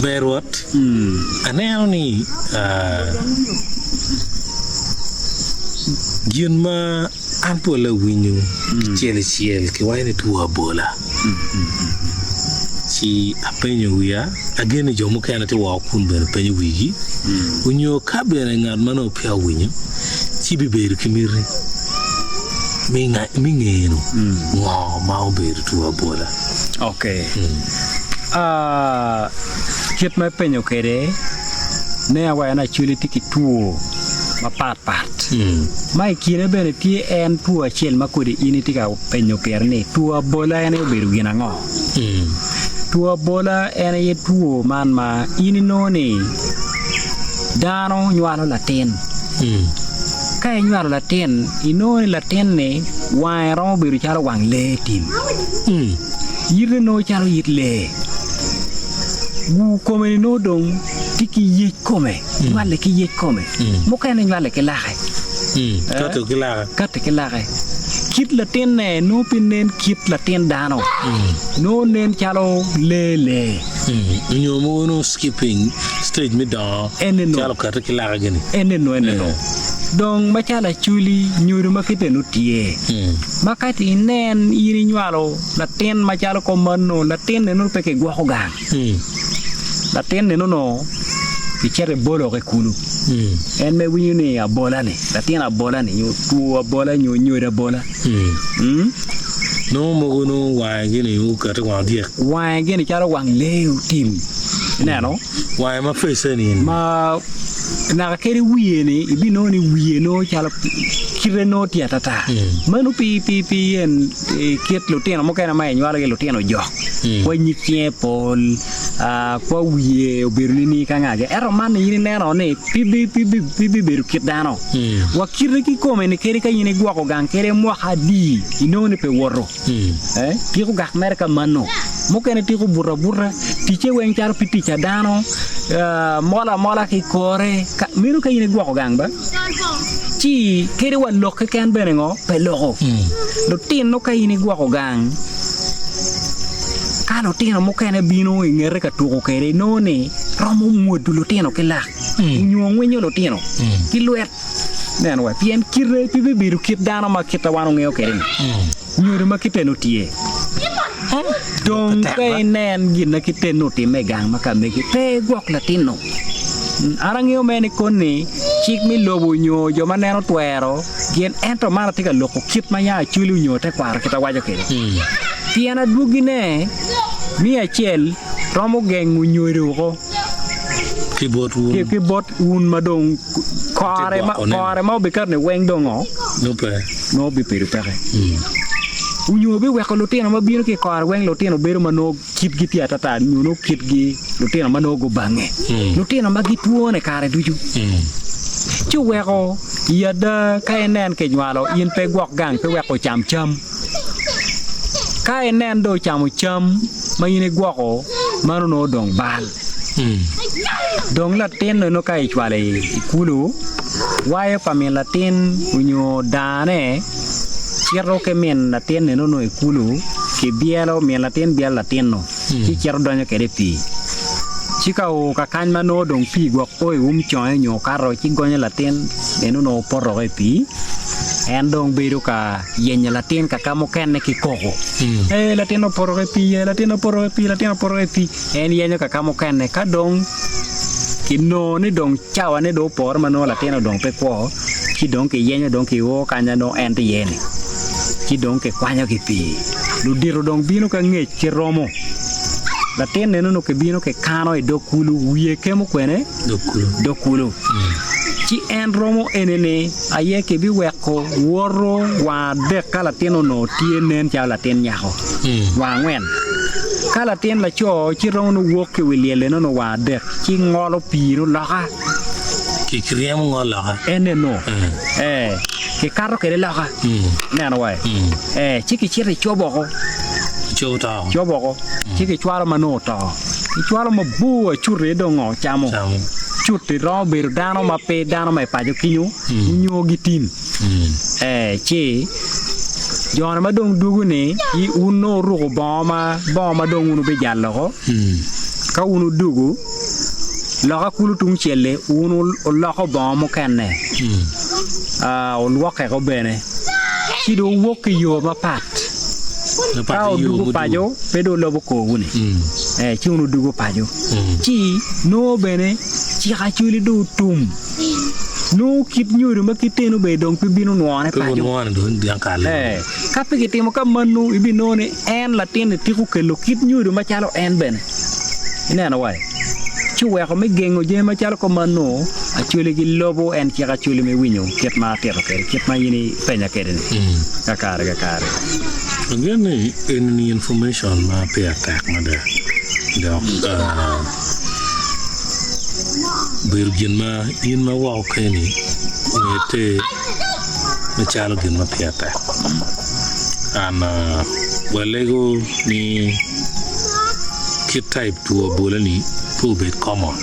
Ber Rwot, aneno ni gin ma an pol awinyo kicel icel kiwaco ni two abola ci apenyo wiya ageno ni jo mukene tye woko kun bene penyo wigi onyo ka bene ngat ma nongo peya owinyo ci bibedo ki miti me ngeno ngo ma obedo two abola. Ok. Kit ma ipenyo kwede, ne awaco ni Acholi tye ki two mapat pat. Ma i kine bene tye en two acel ma kodi in itye ka penyo pire ni, two abola en aye obedo gin ango? Two abola en aye two man ma in inongo ni dano nywalo latin. Ka inywalo latin, inongo ni latin-ni wange romo bedo calo wang lee tim. Yite nongo calo yit lee. Gur kome-ni nongo dong tye ki yec kome, nywale ki yec kome. Mukene nywale ki lake. Kato ki lake. Kato ki lake. Kit latinne nongo pe nen kit latin dano. Nongo nen calo lee lee. Nyo mogo nongo skipping stage me dongo calo okato ki lake gini. Eneno, eneno. Dong macalo acholi nyodo ma kite nongo tye. Ma ka inen in inywalo latin macalo komano, latin eno pe kigwoko gang. Latin eno nongo kicito ibolo woko i kulu. En ma iwinyo ni abola-ni, latin abola-ni nyo two abola nyo nyodo abola. Nongo mogo nongo wange gini okati wang odyek. Wange gini calo wang lee otim. Ineno? Wange ma face ni. Ma naka kadi wiye ni ibinongo ni wiye nongo calo kite nongo tye atata. Meno pi pi pi en kit lutino mukene ma inywalogi lutino jok. Kwa nyig cinge pol, kwa wiye obedo nining ka ngagi. Ento man ni in ineno ni pe pe bibedo kit dano. Wa kite kikome ni kadi ka in igwoko gang kadi mwaka adi inongo ni pe woto. Tiko gak mere ka mano. Mukene tiko buto abuta, ticce weng calo pi tic a dano, mol amola ki kore. Meno ka in igwoko gang ba, ci kadi wa lok keken bene ngo pe loko. Lutino ka in igwoko gang, ka lutino mukene bino i ngete ka tuko kwede inongo ni romo mwodo lutino ki lak nyo ngwinyo lutino ki lwet. Nen wa, pien kite pe bibedo kit dano ma kite wan ongeyo kwede-ni, nyodo ma kite-nu tye. Dong ka inen gin ma kite-nu otimme i gang ma ka megi, pe igwok latin-nu. An angeyo mere ni koni cik me lobo nyo jo ma neno twero gin, ento man atye ka loko kit ma ya acwali nyo tekwaro kit awaco kwede. Pien adwogine miyo acel romo gengo nyodo woko ki bot wun ma dong kore ma kore ma obiketo ni weng dong ngo nongo bibedo peke. Onyo biweko lutino ma bino ki i kore weng lutino bedo ma nongo kitgi tye atata nyo nongo kitgi lutino ma nongo gubange lutino ma gitwone kare ducu ci oweko i ada ka inen kinywalo in pe igwok gang pe wek ocam cam. Ka inen dong ocamo cam ma in igwoko meno nongo dong bal. Dong latin eno ka icwalo i kulu, wayo pa min latin onyo dane cito ki min latin eno nongo i kulu kibyelo, min latin byelo latin-nu ci cito donyo kwede i pii. Ci ka oo ka kany ma nongo dong pii gwok o i um conge nyo okato ci gonyo latin eno nongo poto woko i pii, en dong bedo ka yenyo latin ka ka mukene ki koko. Ee latin opoto woko i pii, ee latin opoto woko i pii, latin opoto woko i pii. En yenyo ka ka mukene ka dong kinongo ni dong cawane dong opore ma nongo latin odong pe kwo, ci dong kiyenyo dong kioo kanya nongo en tye iye-ni, ci dong kikwanyo ki pii. Ludito dong bino ka ngec ki romo. Latin eno nongo kibino kikano i dog kulu, wiye kemo kwene? Dog kulu. Ci en romo eni-ni aye kibiweko woto wang adek ka latin onongo tye nen calo latin nyako, wang angwen. Ka latin laco ci romo nongo wok ki i wi lyel eno nongo wang adek ci ngolo pii-nu loka. Kiryemo ngol loka. En eno. Ee, kikato kwede loka. Ineno wa? Ee, ci kicito icobo woko. Icobo to woko. Cobo woko. Ci kicwalo ma nongo oto. Kicwalo mabor acuti dong ngo camo. Cuti romo bedo dano ma pe dano ma i paco kenyo nyo gitim. Ee, ci jone ma dong dwogo-ni, wun nongo wuruko bongo ma bongo ma dong wun wubijalo woko. Ka wun wudugu loka kulu tung cel-li, wun wuloko bongo mukene, wulwokkeko bene, ci dong wuwok ki yo mapat. Ka wudugo paco, pe dong wulobo korwu-ni, ci wun wudugo paco. Ci nongo bene cik Acholi dong otum. Nongo kit nyodo ma kiteno bene dong pe bino nwone paco. Ka pe kitimo ka mano, ibinongo ni en latin-ni tiko kelo kit nyodo macalo en bene. Ineno wai? Ci oweko me gengo jami macalo kumannu, Acholi gilubo en cik Acholi me winyo kit ma atito kwede, kit ma in ipenya kwede-ni, kakare kakare. Angeyo ni eni information ma pire tek mada dok obedo gin ma in ma woko keni myero iter macalo gin ma pire tek. And walego ni kit type two abola ni pe obed common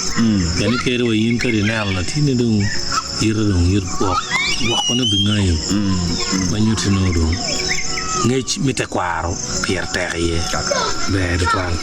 pien ni kadi wa in kadi ineno latinni dong ite dong it gwok gwoko ne bingayo ma nyutti nongo dong ngec me tekwaro pire tek iye ber tutwal.